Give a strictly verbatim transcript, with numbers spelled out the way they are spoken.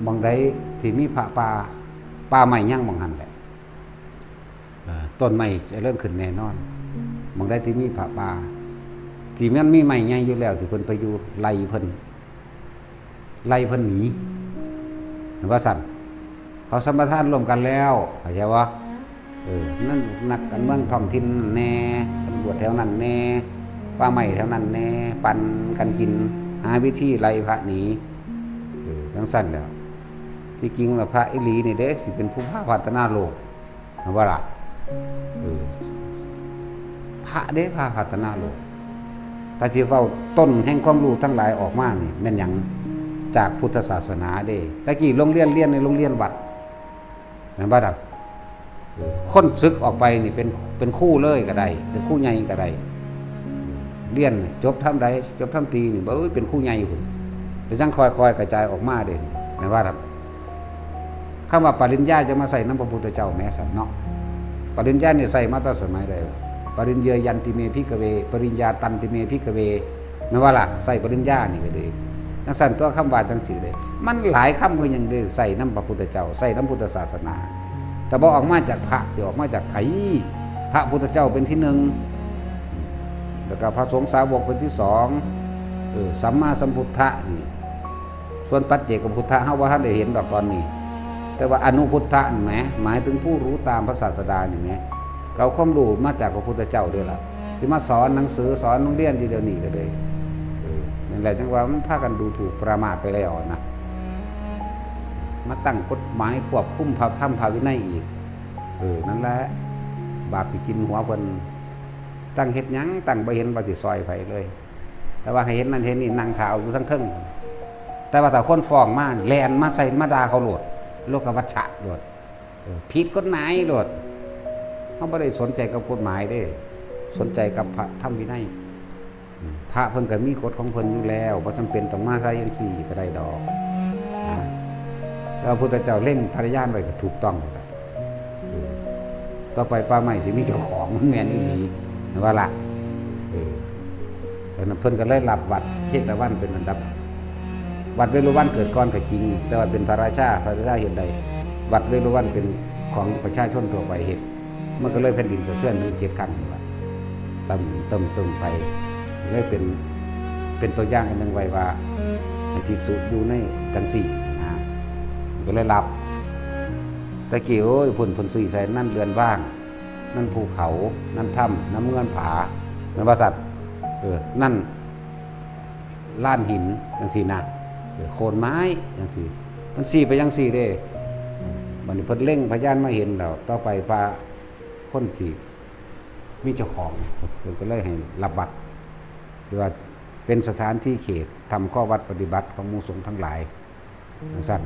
หม่องใดที่มีพระป่า ป่าไม้ยังหม่องหั้นแหละ เอ่อ ต้นไม้เจริญขึ้นแน่นอน หม่องใดที่มีพระป่า ที่มันมีไม้ใหญ่อยู่แล้ว ที่เพิ่นไปอยู่ไล่เพิ่น ไล่เพิ่นหนี เห็นว่าซั่น เขาสัมปทานร่วมกันแล้ว เข้าใจบ่ เออ นั่นนักการเมืองท้องถิ่นแน่ ตำรวจแถวนั้นแน่ ป่าไม้แถวนั้นแน่ ปั่นกันกิน หาวิธีไล่พระหนี เออ จั่งซั่นแหล้ว ที่จริงแล้วพระอีหลีนี่เด้ สิเป็นผู้พาพัฒนาโลก เห็นบ่ล่ะ เออ พระเด้ พาพัฒนาโลก ถ้าสิเว้าต้นแห่งความรู้ทั้งหลายออกมานี่ แม่นหยัง จากพุทธศาสนาเด้ ตะกี้โรงเรียนเรียนในโรงเรียนวัด แม่นบ่ล่ะ เออ คนศึกออกไปนี่เป็น เป็นครูเลยก็ได้ เป็นครูใหญ่ก็ได้ เรียนจบทำใด จบทำตรีนี่ เอ้ย เป็นครูใหญ่พุ้น แล้วจั่งค่อยๆกระจายออกมาเด้ แม่นบ่ล่ะ คำว่าปริญญาจะมาใส่นำพระพุทธเจ้าแหมซั่นเนาะ ปริญญานี่ใส่มาแต่สมัยใด ปริญญายันติเมภิกขเว ปริญญาตันติเมภิกขเว แม่นบ่ล่ะ ใส่ปริญญานี่ก็ดี จั่งซั่นตัว คำว่าจั่งซี่เด้ มันหลายคำคือหยังเด้ ใส่นำพระพุทธเจ้า ใส่นำพุทธศาสนา แต่บ่ออกมาจากพระ สิออกมาจากไผ พระพุทธเจ้าเป็นที่หนึ่ง แล้วก็พระสงฆ์สาวกเป็นที่สอง เออ สัมมาสัมพุทธะนี่ ส่วนปัจเจกพุทธะเฮาบ่ทันได้เห็นดอกตอนนี้ แต่ว่าอนุพุทธะนี่แหม หมายถึงผู้รู้ตามพระศาสดานี่แหม ก็เอาความรู้มาจากพระพุทธเจ้าเด้ล่ะ ที่มาสอนหนังสือสอนโรงเรียนอยู่เดี๋ยวนี้ก็เลย เออ นั่นแหละจั่งว่ามันพากันดูถูกประมาทไปแล้วนะ มาตั้งกฎหมายควบคุมพระธรรมพระวินัยอีก เออ นั่นแหละ บาปสิกินหัวเพิ่น ตั้งเฮ็ดหยัง ตั้งบ่เห็นว่าสิซ่อยไผเลย แต่ว่าให้เฮ็ดนั่นเฮ็ดนี่ นั่งท่าเอาอยู่ทั้งเทิง แต่ว่าถ้าคนฟ้องมา แล่นมาใส่มาด่าเขาโลด โลกวัชชะโลด เออ ผิดกฎหมายโลด เฮาบ่ได้สนใจกับกฎหมายเด้ สนใจกับพระธรรมวินัย อืม พระเพิ่นก็มีกฎของเพิ่นอยู่แล้ว บ่จำเป็นต้องมาใส่จั่งซี่ก็ได้ดอก นะ แต่ว่าพุทธเจ้าเล็งพยานไว้ก็ถูกต้องแล้วล่ะ เออ ต่อไปป่าไม้สิมีเจ้าของ มันแม่นอีหลี ว่าล่ะ เออ แต่นั้นเพิ่นก็เลยรับวัดเชตวันเป็นอันดับ วัดเวฬุวันเกิดก่อนก็จริง แต่ว่าเป็นพระราชา พระราชาเฮ็ดได้ วัดเวฬุวันเป็นของประชาชนทั่วไปเฮ็ด มันก็เลยแผ่นดินสะเทือนถึงเจ็ดครั้งนี่ล่ะ ตึม ตึม ตึมไป เลยเป็น เป็นตัวอย่างอันหนึ่งไว้ว่า ให้ภิกษุอยู่ในจั่งซี่นะ ก็เลยรับ ตะกี้ โอ้ย เพิ่น เพิ่นสิใส่นั่นเรือนว่าง นั่นภูเขา นั่นถ้ำ นั่นเฮือนผา แม่นว่าซั่น เออ นั่นลานหิน จั่งซี้นะ เออ โคนไม้ จั่งซี้ มันสิไปจั่งซี้เด้ บัดนี้เพิ่นเล็งพยานมาเห็นแล้ว ต่อไปพระคนสิมีเจ้าของ เพิ่นก็เลยให้รับวัด ที่ว่าเป็นสถานที่เขตทำข้อวัดปฏิบัติของหมู่สงฆ์ทั้งหลาย จั่งซั่น